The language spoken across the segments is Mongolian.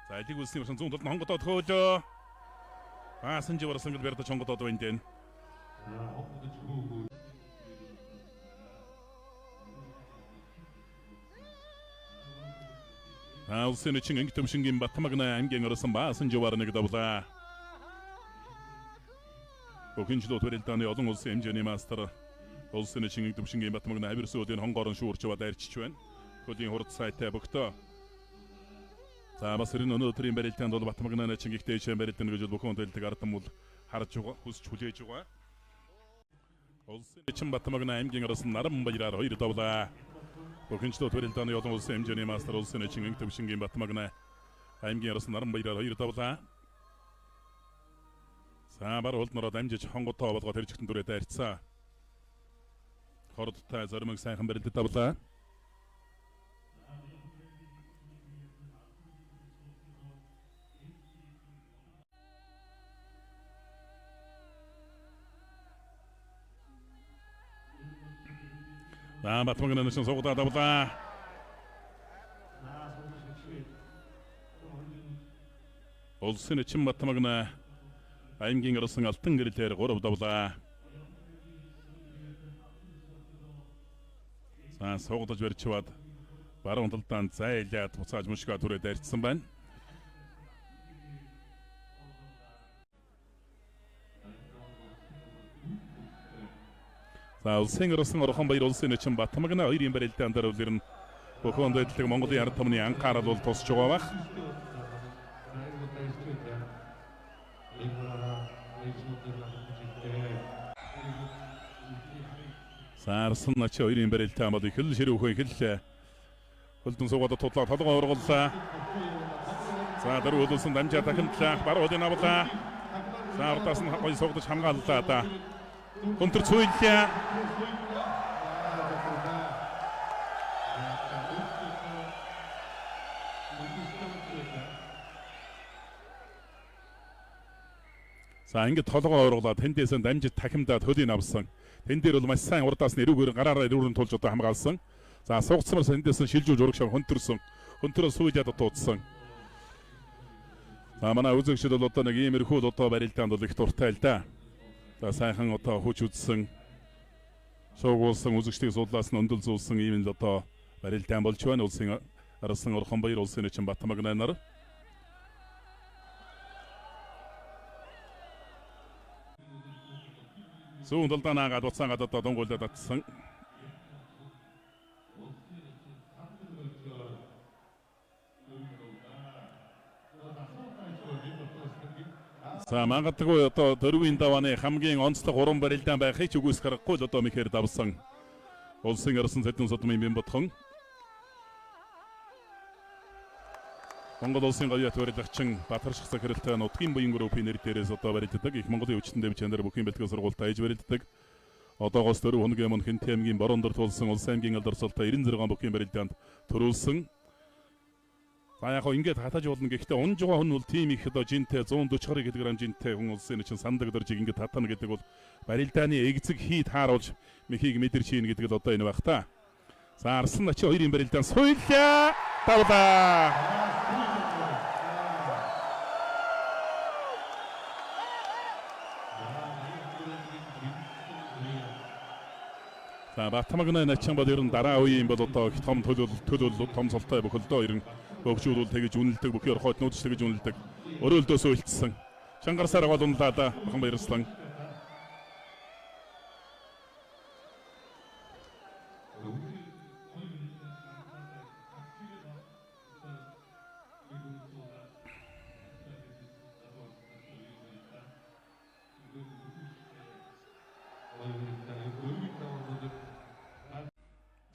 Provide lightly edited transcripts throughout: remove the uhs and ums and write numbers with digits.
За элэг үлсний барсан зүүн талд нь хонгодоод хөөлөө. Баасан живарсан гэл барьдаж хонгодоод байна дэн. За улсын нэчин анги төвшингийн Батмагна аймгийн орсон Баасан живар нэг давлаа. Бүхэн жилүүд барилдааны олон улсын хэмжээний мастер улсын нэчин анги төвшингийн Батмагна авир сүүдийн хонгорон шүүрч яваад арчиж байна. Хөлийн хурд сайтай богтоо. За бас ер нь өнөөдрийн барилдаанд бол Батмагна начин гихтэй чэн барилдана гэж бол бүхэн төлдөг ард түмэн харж байгаа, хүсч хүлээж байгаа. Улсын нэчин Батмагна аймгийн орсон наран баяраар хоёр давлаа. Бүхэн жилүүд барилдааны олон улсын хэмжээний мастер улсын нэчин анги төвшингийн Батмагна аймгийн орсон наран баяраар хоёр давлаа. За бар хулд нороо дамжиж хонготоо болгоод тэр чигтэн дүрээ дайрцсан. Хордтой зоримог сайхан барилдад давлаа. За Батмагна нэшин суугдаа давлаа. Улсын нэчин Батмагна аймгийн орсон алтан гэрлээр 3 давлаа. За суугдаж барьчваад баруун талдаан зайлаад буцааж мөшгөө түрээ дайрцсан байна. За улсын орсон Орхон баяр улсын нэчин Батмагна хоёрын барилдаан дээр үл ирнэ. Бүхэн дэдлэг Монголын ард түмний анхаарал бол тусч байгаа бах. За арсан начи хоёрын барилдаан бол их л ширүүхэн их л хөлдөн суугаад тудлаа толгой ургаллаа. За дөрөв хөлөөсөн дамжаа дахинтлаа. Баруун хөлийг авлаа. За урдаас нь гоё суугдаж хамгааллаа да. Өнтер цуйллаа. За ингээд толгой ургалаа тэндээс дамжиж тахимдаад хөлийг авсан. Тэн дээр бол маш сайн урдаас нь эрүүгээр гараараа эрүүрэн тулж одоо хамгаалсан. За суугдсанаар тэндээс нь шилжүүлж урагш хөнтөрсөн. Хөнтрөө сүйж ядад дуудсан. За манай үзэгчид бол одоо нэг иймэрхүү л одоо барилдаанд бол их дуртай л да. За сайхан одоо хүч үзсэн суугуулсан үзэгчдийг суудлаас нь өндөлзүүлсэн ийм л одоо барилдаан болж байна. Улсын Арсан Орхон баяр улсын нэчин Батмагна нар. Зүүн талдаа наагаад буцаангаад одоо дунгуйлаад татсан. За магадгүй одоо дөрвийн давааны хамгийн онцлог уран барилдаан байхыг ч үгүйсэх аргагүй л одоо мэхээр давсан. Улсын Арсан Цэдэн Содмын Бямбатхан. Монгол улсын говьят барилгачин Батарших захиралтай нутгийн буян группийн нэр дээрээс одоо барилддаг. Их Монголын өвчтөн дэв чанар бүхийн бэлтгэл сургуультай аж барилддаг. Одоогоос 4 хоногийн өмнө Хэнти аймгийн Борон дор тулсан улс аймгийн алдарсуултай 96 бүхийн барилдаанд төрүүлсэн. За яг хоо ингээд хатаж болно, гэхдээ унж байгаа хүн бол тийм их одоо жинтэй 140 гаруй кг жинтэй хүн улсын чинь сандаг дөржиг ингээд татана гэдэг бол барилдааны эгзэг хий тааруулж мэхийг мэдэрч хийн гэдэг л одоо энэ байх та. За Арслан ачи хоёрын барилдаан суйлаа давлаа. За Батмагна начин бол ер нь дараа үеийн бол одоо их том төлөөл том цолтой бөхөлдөө ер нь бөгжүүл тэгж үнэлдэг, бүхий орхойд нүүдч тэгж үнэлдэг. Өрөөлдөөс уйлцсан. Чангарсаар гол унлаа да Бахан Баярслан.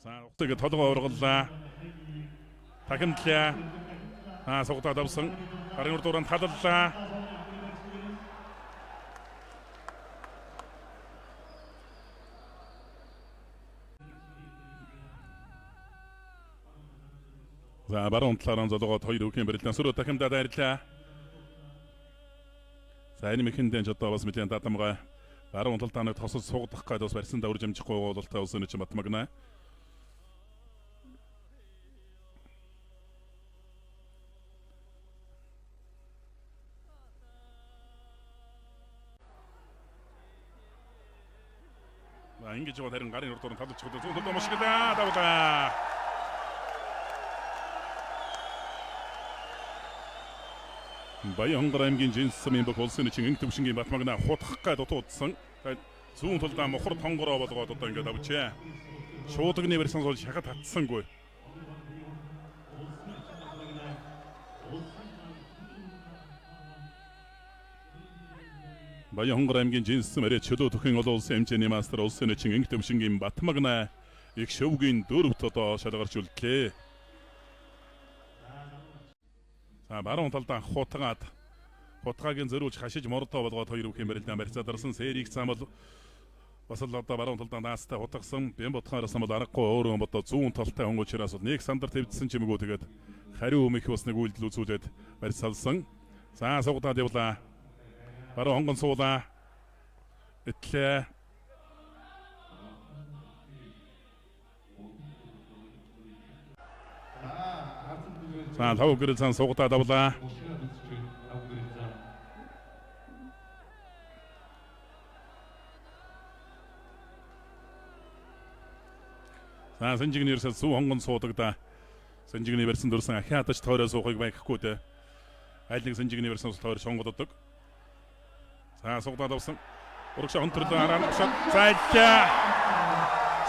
За ухтыг толгой ургаллаа. Тахимтлаа. Аа сугдаад авсан. Гарын урд дуранд халаллаа. За баруун талаараа золгоод хоёр үгийн барилдаан сөрөө тахимдаа дайрлаа. За энэ мэхэндээ ч одоо бас мэдэн дадамгай баруун талдаа нэг тосол суугдах гээд бас барьсан давж амжихгүй бололтой улсын нэчин Батмагна. ингэж яваад харин гарын урдуур нь талж чаддаг. Зүүн талдаа мушиглаа. Давлаа. Баян-Хонгор аймгийн Жинсамын бүх улсын нэчин инг төвшингийн Батмагна хутгах гай дутуудсан. Зүүн талдаа мохор тонгороо болгоод одоо ингээд авчээ. Шуудагны барьсан сул шахад татсангүй. Баян-Хонгор аймгийн Жинсам арай чөлөө төхөн олон улсын хэмжээний мастер улсын нэчин инг төвшингийн Батмагна их шөвгийн дөрөвт одоо шалгарч үлдлээ. За баруун талдаа хутгаад хутгагийн зөрүүлж хашиж мордоо болгоод хоёр бүхэн барилдаан барьцаа дарсан. Сэрийг цаам бол бас л одоо баруун талдаа наастай хутгасан. Бэн ботхоороос бол аргагүй өөрөө одоо зүүн талтай хүн учраас бол нэг сандар твдсэн ч юм уу тэгээд хариу өмөх бас нэг үйлдэл үзүүлээд барьцаалсан. За сугадаад явлаа. Баруун хонгон суулаа. Итлээ. За лав гэрэл зан сугадаад авлаа. За Санжигны ерөөсөө сүү хонгон суудагда. Санжигны барьсан дөрсөн ахиадаж тойроо суухыг байхгүй дээ. Аль нэг Санжигны барьсан тойр сонгоддог. За сугадаад авсан. Урагшаа өнтрлөө араа нь зайллаа.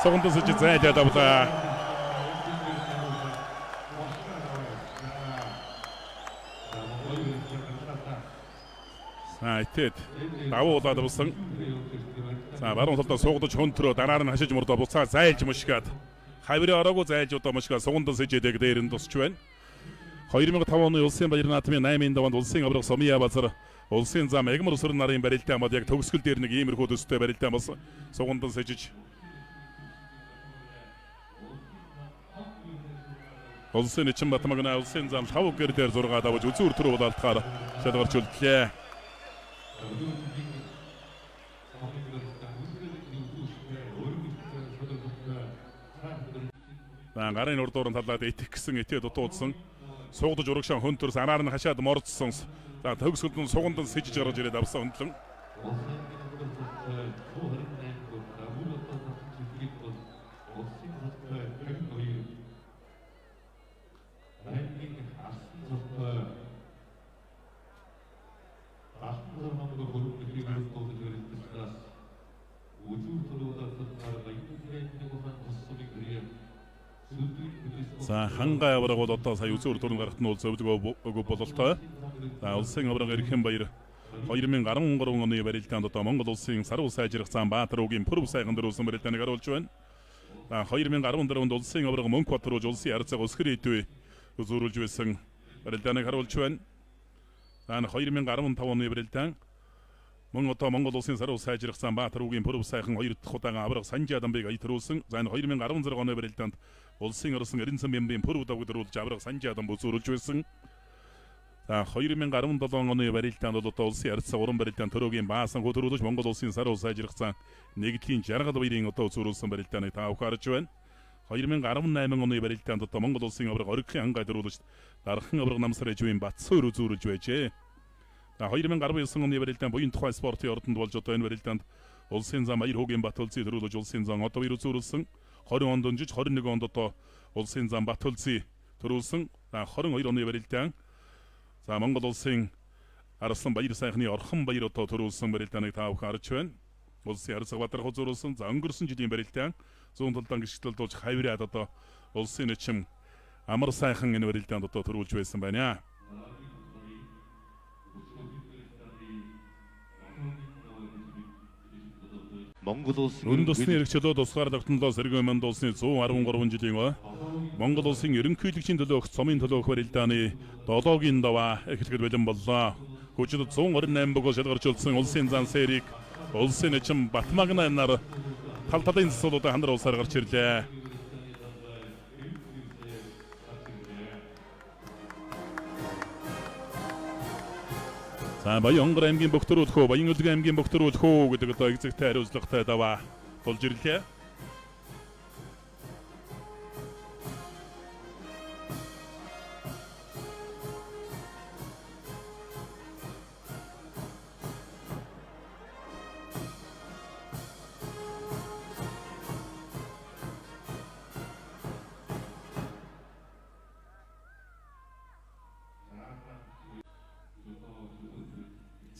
Сугандас иж зайлаад авлаа. За итэд давуулаад авсан. За баруун талдаа суугдаж хөнтрөө дараа нь хашиж мурдаа буцаа зайлж мушгаад хаврын ороогүй зайлж удаа мушгаа сугандан сэжэдэг дээр нь тусч байна. 2005 оны улсын баяр наадмын 8-ын даванд улсын авраг Сомия базар улсын зам Эгмар өсвөр нарын барилдаан бол яг төгсгөл дээр нэг иймэрхүү төстэй барилдаан болсон. Сугандан сэжиж улсын Ичин Батмагна улсын зам 5 гэр дээр 6 давж үзүүр төрөө булаалтахаар шалгарч үлдлээ. За гарын урдуурын талаад итгэх гэсэн итээ дутуудсан. Суугдаж урагшаа хөнтөрс араар нь хашаад мордсон. За төгсгөлд нь сугандан сэжиж гаргаж ирээд авсан өндлөн. За хангай авраг бол одоо сая үзүүр төрн гарахт нь бол зөвлөгөө өгөө бололтой. За улсын авраг Эрхэн баяр 2013 оны барилдаанд одоо Монгол улсын саруу сайжрах зам Баатар үгийн пүрэв сайхан дөрүүлсэн барилдааныг харуулж байна. За 2014 онд улсын авраг Мөнх Батрууж улсын ярцаг өсгөр идэвэ үзүүрүүлж байсан барилдааныг харуулж байна. За 2015 оны барилдаан мөн одоо Монгол улсын саруу сайжрах зам Баатар үгийн пүрэв сайхан хоёр дахь удаага авраг Санжаа дамбыг аятруулсан. За энэ 2016 оны барилдаанд улсын орсон Эренсэн бямбын пүрэв давгдруулж авраг Санжаа дамб үзүүрүүлж байсан. За 2017 оны барилдаанд бол одоо улсын ярцсан уран барилдаан төрөөгийн баасан хөтөрүүлж Монгол улсын саруу сайжрах зам нэгдлийн жаргал баярын одоо үзүүрүүлсэн барилдааныг та бүхэн харж байна. 2018 оны барилдаанд одоо Монгол улсын авраг оргихын хангай дөрүүлж дархан авраг намсар ижвийн Батсуур үзүүрүүлж байжээ. За 2019 оны барилдаан буян тухай спортын ордонд болж одоо энэ барилдаанд улсын зам Аяр хөгийн Батөлзий төрүүлж улсын зам одоо баяр үзүүрүүлсэн. 20 онд өнжиж 21 онд одоо улсын зам Батөлзий төрүүлсэн. За 22 оны барилдаан за Монгол улсын Арслан баяр сайхны Орхон баяр одоо төрүүлсэн барилдааныг та бүхэн харж байна. Улсын Арсаг Бадрах үзүүрүүлсэн. За өнгөрсөн жилийн барилдаан зүүн талдаан гიშгэлдүүлж хавраад одоо улсын нэчим амар сайхан энэ барилдаанд одоо төрүүлж байсан байна. Монгол улсын Өндөр усны эрх чөлөө тусгаар тогтнолоо сэргээн мэнд улсны 113 жилийн ой Монгол улсын ерөнхийлөгчийн төлөөх цомын төлөөх барилдааны 7-гийн даваа эхлэхэд бэлэн боллоо. Хүчит 128 бөгөөс шалгарч үлдсэн улсын зан серийг улсын нэчим Батмагна нар тал талын засвалуудаа хандар улсаар гарч ирлээ. За Баян-Хонгор аймгийн бөхтөрүүлэх үү, Баян-Өлгөн аймгийн бөхтөрүүлэх үү гэдэг одоо экзэгтэй хариуцлагатай даваа тулж ирлээ.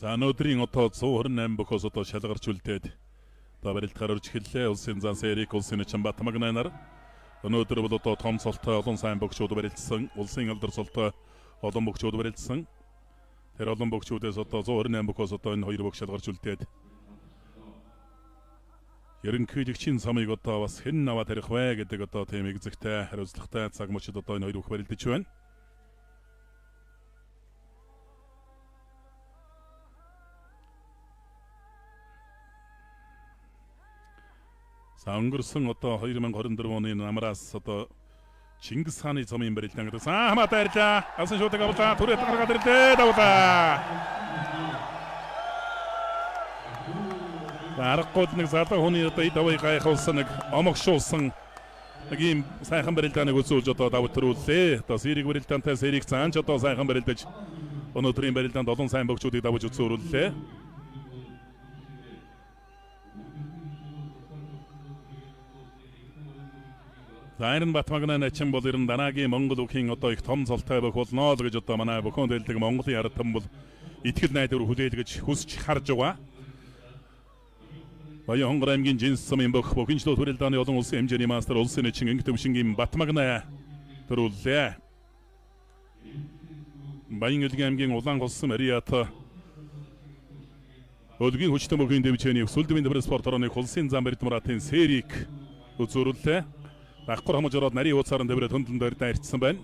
За, өнөөдрийн одоо 128 бөхөөс одоо шалгарч үлдээд одоо барилдахаар орж эхэллээ. Улсын зан Серик, улсын начин Батмагнай нар. Өнөөдөр бол одоо том цолтой олон сайн бөгчүүд барилдсан. Улсын алдар цолтой олон бөгчүүд барилдсан. Тэр олон бөгчүүдээс одоо 128 бөхөөс одоо энэ хоёр бөгч шалгарч үлдээд ерөнхийлөгчийн самыг одоо бас хэн аваад тарих вэ гэдэг одоо тийм эгзэгтэй хариуцлагатай цаг мөчид одоо энэ хоёр бөх барилдаж байна. За, өнгөрсөн одоо 2024 оны намраас одоо Чингис хааны замын барилдаан гэдэг. Сан хамаатай ирлээ. Асан шуудаг авлаа. Түрээд гаргаад ирлээ. Давлаа. Аргагүй нэг залуу хүний одоо эд авыг гайхуулсан, нэг омогшуулсан нэг ийм сайхан барилдааныг үзүүлж одоо давт төрүүллээ. Одоо Сэрэг барилдаантай Сэрэг заанч одоо сайхан барилдаж өнөөдрийн барилдаанд олон сайн богчуудыг давж үзүүллээ. За, Айран Батмагна начин бол ер нь дараагийн Монгол үхийн одоо их том цолтой бөх болно л гэж одоо манай бөхөн дэлдэг Монголын ард түмэн бол итгэл найдвар хүлээлгэж хүсч харж байгаа. Баян Хонгор аймгийн Жинс сумын бөх, бөхөнчлөө хүрэлдааны олон улсын хэмжээний мастер, улсын начин Инг төвшингийн Батмагна төрүүллээ. Баян Өлгийн аймгийн Улаан голсон Мариат Өлгийн хүчтэн бөхийн дэвжээний өсөлдмийн дэврэ спорт орооны улсын зам Эрдмуратын Серик үзүүрлээ. Давхар хомож ороод нарийн ууцаар нь дэврээ төндлөн дээр дайрцсан байна.